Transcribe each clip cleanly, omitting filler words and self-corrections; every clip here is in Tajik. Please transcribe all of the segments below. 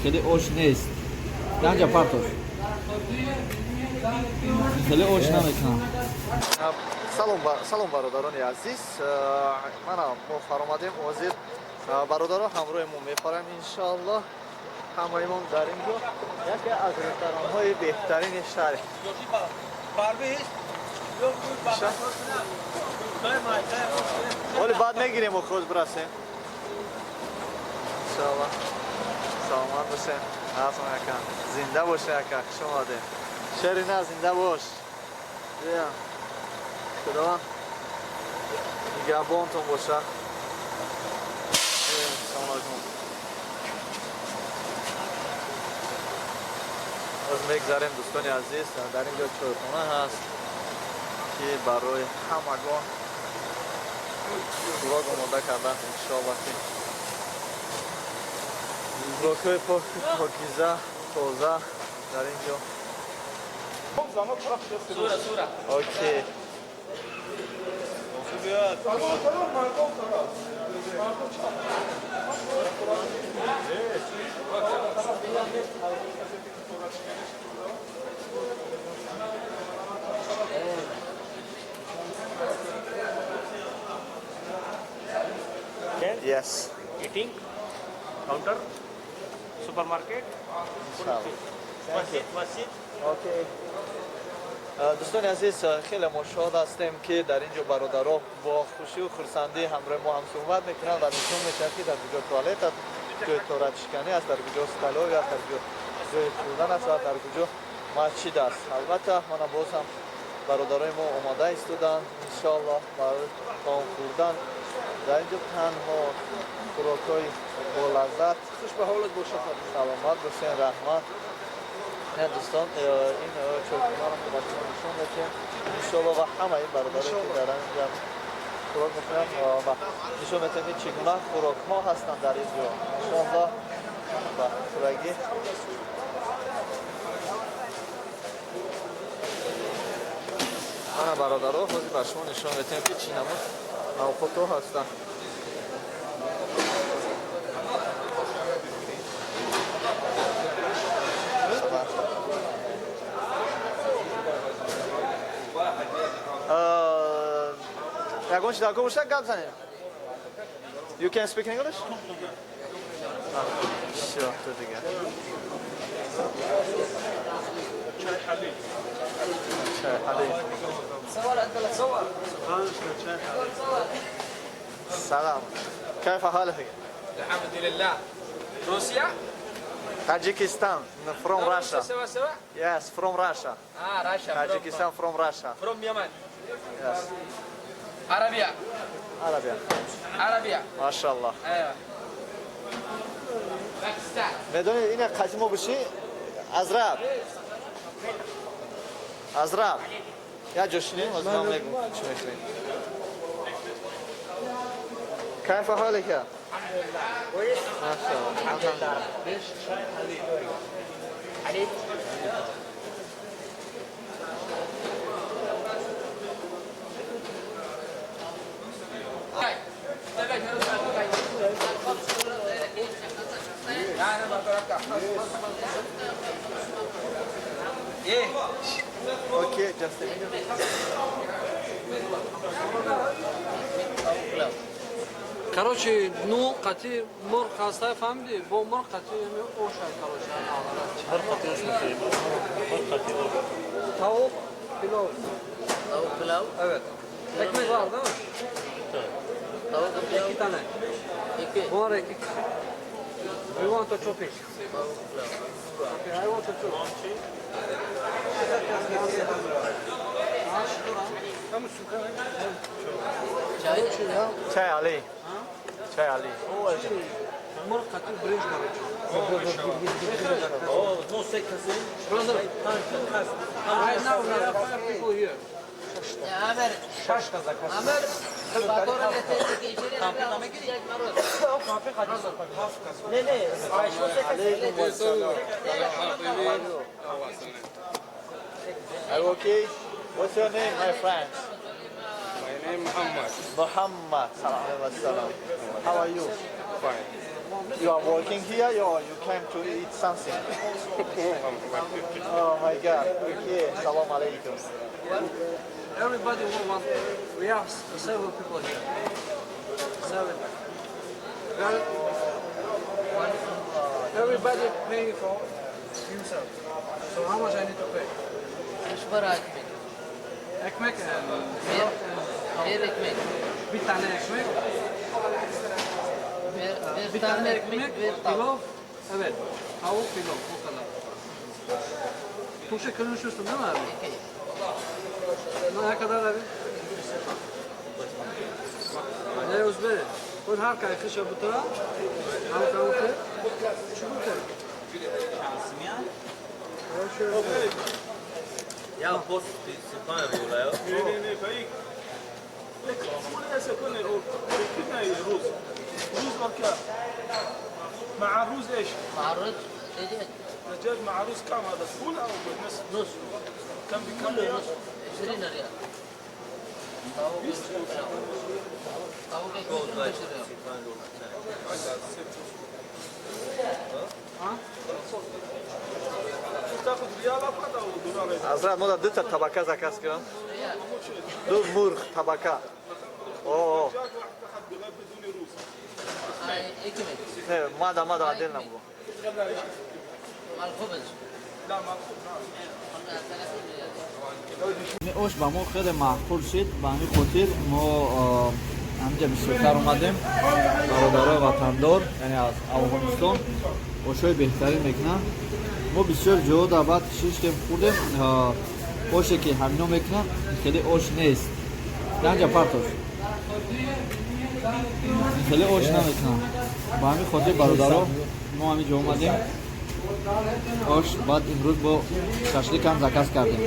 Хеле ош нест. Янҷа партош. Хеле ош намекунам. Салом, салом, бародарони азиз. Мана мо фаромадем. Ҳозир бародаро ҳамроҳи мо мепарам, иншоаллоҳ. Ҳамаимон дар ин ҷо яке аз ресторанҳои беҳтарини шаҳр. Ҳоли баъд мегирем, хуз бирасем, иншоаллоҳ. Саломат бошем. Ҳасан ака, зинда боше, ака, хуш омадем. Шерина, зинда бош. Бия. Худованд нигаҳбонтон боша. Салом алайкум. Боз мегзарем, дӯстони азиз. Дар ин ҷо чойхона ҳаст, ки барои ҳамагон хӯрок омода карда. Иншоаллоҳ, ки хӯрокҳои покиза, тоза дар ин ҷо. Окей. Yes. Eating, counter, supermarket, Inshallah. masjid, masjid. Окей. Дӯстони азиз, хеле мо шод ҳастем, ки дар ин ҷо бародаро бо хушию хурсандӣ ҳамроҳи мо ҳамсуҳбат мекунанд ва нишон мешавад, ки дар куҷо туалет аст, ҷои торатшиканӣ аст, дар куҷо столовая аст, дар куҷо ҷои хӯрдан аст ва дар куҷо масҷид аст. Албатта, мана боз ҳам бародарои мо омода истоданд, иншоаллоҳ, барои таом хӯрдан. Дар ин ҷо танҳо хӯрокҳои болаззат. Хуш ба ҳолат бошад. Саломат бошед, раҳмат. Не, дӯстон, ин чойхонаро мо ба шумо нишон медиҳем, иншоалло, ва ҳамаи бародарое, ки дар ин ҷо хӯрок мехӯранд, ва нишон медиҳем, ки чӣ гуна хӯрокҳо ҳастанд дар ин ҷо, иншоалло, ба пуррагӣ. Ана, бародаро, ҳозир ба шумо нишон медиҳем, ки чӣ намуд авқотҳо ҳастанд. Хабар. Ягон чи дар кор бошад, гап занем. You can speak English? Всё, то дигар. Чай حليب. صور انت لا تصور. سلام. كيف حالك؟ الحمد لله. روسيا. Tajikistan, from Russia. سوا سوا. Yes, from Russia. اه Russia. Tajikistan from Russia. From Yemen. Yes. عربية. Arabia. عربية. Машаллах. ايوه، باكستان. Медонед, ина қати мо бошӣ, Азраб. Азраб. Я ҷо шинем, ҳозир ман мегум, чӣ мекунем. كيف حالك؟ كويس. ما شاء الله. الحمد لله. حليب. ايه. Okay, just a minute. Короче, ну, қати мурғ ҳастай, фаҳмидӣ? Бо мурғ қати ошай, короче. Мурғ қати ош мехӯрем. Мурғ қати ош. Tavuk pilav. Tavuk pilav. Evet. Ekmek var, değil mi? Tavuk pilav. İki tane. İki. Bunlar iki kişi. We want to chopping. Tavuk pilav. Okay, I want to chop. Çay. Чай Али. Чай Али. Мурғ қати биринҷ, короче. No се касе. Brother, right now we have five people here. Ya Ömer. Ömer. Fatura getirdik içeri. Sıcak marul. Не, не. Алейкум ассалом. Are you okay? What's your name, my friend? My name Muhammad. Muhammad. Salam alaikum. How are you? Fine. You are working here or you came to eat something? Oh my God. Okay. Salam alaikum. Everybody will want. We have several people here. Seven. Well, everybody paying for himself. So how much I need to pay? مشوار ekmek. Ekmek Bir, bir ekmek. Bir tane ekmek. Bir Bir tane tane ekmek, ekmek, bir tavuk. pilav. Evet. Tavuk pilav o kadar. Türkçe konuşuyorsun değil mi abi? İki. Ne kadar abi? Ne özbe? Kun har kay kışa butra. Har kay butra. Çubuk. Ya boss سبحان الله. نه نه فايق روز روز اوكي مع الروز ايش؟ مع الرز دجاج. دجاج مع رز كم هذا فول او نص؟ نص. كم بكم كله ريال؟ نص. 20 ريال. Tavuk ekmek pilav. Tavuk ekmek 15 riyal. تاخذ ريال فقط او دولار؟ Ҳазрат, мо ду та табака заказ кардам. Riyal. Ду мурғ табака. О, دجاج واحد اخذ بغير بدون روز. Ay, ekmek. не, мада мада отдельно буду. مع الخبز. لا مع الخبز. قلنا 30 ريال. Ош ба мо хеле маъқул шид, ба ҳамин хотир мо ҳаминҷа бисёртар омадем. Бародарои ватандор, яъне аз Афғонистон, ошҳои беҳтарин мекунанд. Мо бисёр ҷоҳо дар баъд шиштем, хӯрдем, оше ки ҳамино мекунанд, хеле ош нест. Янҷа партош, хеле ош намекунанд. Ба ҳамин хотир, бародаро, мо ҳамин ҷо омадем ош. Баъд имрӯз бо шашликам заказ кардем.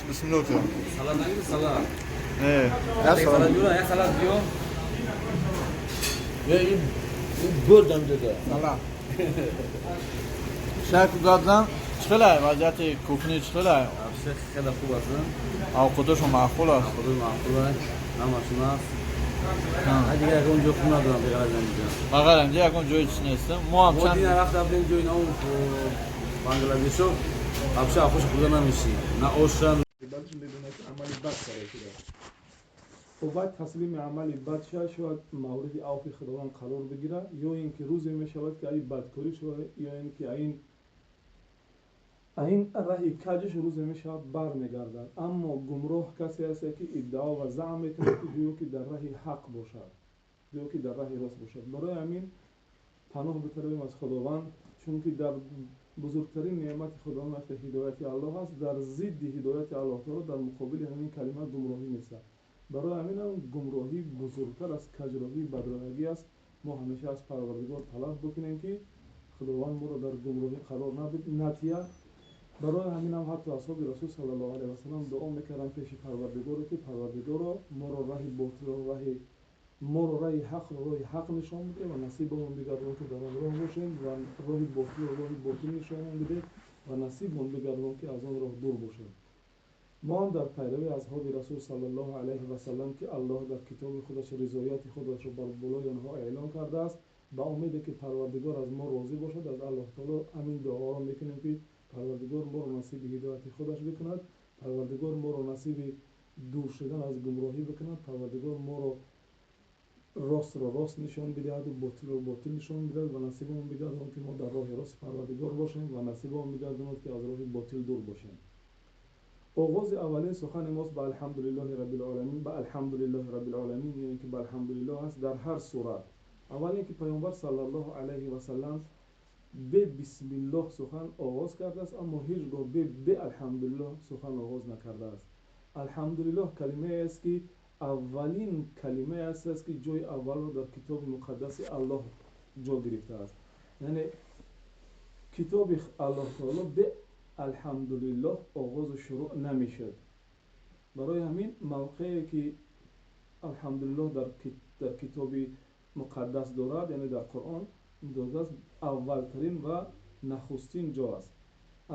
Бисмиллоҳ кун. Салат нагири, салат. Не, я салат. Я салат биё. Бурдам дида. Салат. Шайх гадзан, чӣ хелай вазъияти кухни, чӣ хелай? Вообще хеле хуб аст. Овқатошон маъқул аст? Худо маъқул аст. Ҳамашон аст. Дигар ягон ҷо хуб надорам беғайр аз инҷо. Бағайр инҷа ягон ҷои чиз нест. Мо ҳам Мо чанд дина рафта будем ҷои наум Бангладешо, вообще хуш хӯрда намешӣ. На оша. Бадаш мебинад, ки амали бад карда шудааст. Хуб, вай таслими амали бад шавад, шояд мавриди авфи Худованд қарор бигирад, ё ин ки рӯзе мешавад, ки аи бадкорӣ шавад, ё ин ки аин раҳи каҷаш рӯзе мешавад, бармегардад. Аммо гумроҳ касе аст, ки иддао ва заъм мекунад, ки гӯё ки дар раҳи ҳақ бошад, гӯё ки дар раҳи рост бошад. Барои ҳамин паноҳ биталабем аз Худованд, чунки дар бузургтарин неъмати Худованд вақте ҳидояти Аллоҳ аст, дар зидди ҳидояти Аллоҳ таоло, дар муқобили ҳамин калима гумроҳӣ меистад. Барои ҳаминам гумроҳӣ бузургтар аз каҷроҳӣ, бадроҳагӣ аст. Мо ҳамеша аз Парвардигор талаб бикунем, ки Худованд моро дар гумроҳӣ қарор надиҳад. Барои ҳаминам ҳатто асҳоби Расул саллаллоҳу алайҳи васалам дуо мекарданд пеши Парвардигоре, ки Парвардигоро, моро раҳи ботилро раҳи моро раҳи ҳақро роҳи ҳақ нишон бидеҳ ва насибамон бигардон, ки дар он роҳ бошем, ва роҳи ботилро роҳи ботил нишонон бидеҳ ва насибмон бигардон, ки аз он роҳ дур бошем. Мо ҳам дар пайравии асҳоби Расул саллаллоҳу алайҳи васалам, ки Аллоҳ дар китоби худаш ризояти худашро бар болои онҳо эълон кардааст, ба умеде ки Парвардигор аз мо розӣ бошад, аз Аллоҳ таоло ҳамин дуоро мекунем, ки Парвардигор моро насиби ҳидояти худаш бикунад, Парвардигор моро насиби дур шудан аз гумроҳӣ бикунад, Парвардигор моро ростро рост нишон бидиҳаду ботилро ботил нишон бидиҳад ва насибамон бигардонад, ки мо дар роҳи рости Парвардигор бошем, ва насибамон бигардонад, ки аз роҳи ботил дур бошем. Оғози аввалин сухани мост ба алҳамдулиллоҳи раббил ба алҳамдулиллоҳи раббил оламин, ё ин ки ба алҳамдулиллоҳ аст. Дар ҳар сурат, аввал ин ки Паёмбар саллаллоҳу алайҳи васаллам бе бисмиллоҳ сухан оғоз кардааст, аммо ҳеҷ гоҳ бе алҳамдулиллоҳ сухан оғоз накардааст. Алҳамдулиллоҳ калимае аст, ки аввалин калимае аст, ки ҷои аввалро дар китоби муқаддаси Аллоҳ ҷо гирифтааст. Яъне китоби Аллоҳ таоло бе алҳамдулиллоҳ оғозу шурӯъ намешуд. Барои ҳамин мавқее ки алҳамдулиллоҳ дар китоби муқаддас дорад, яъне дар Қуръон додааст, аввалтарин ва нахустин ҷо аст.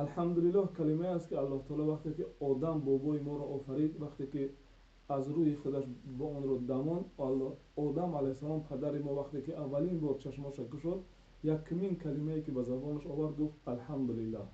Алҳамдулиллоҳ калимае аст, ки Аллоҳ таоло вақте ки Одам бобои моро офарид, вақте ки аз рӯҳи худаш бо онро дамон, Одам алайҳиссалом, падари мо, вақте ки аввалин бор чашмоша кушод, якумин калимае ки ба забонаш овард, гуфт: алҳамдулиллоҳ.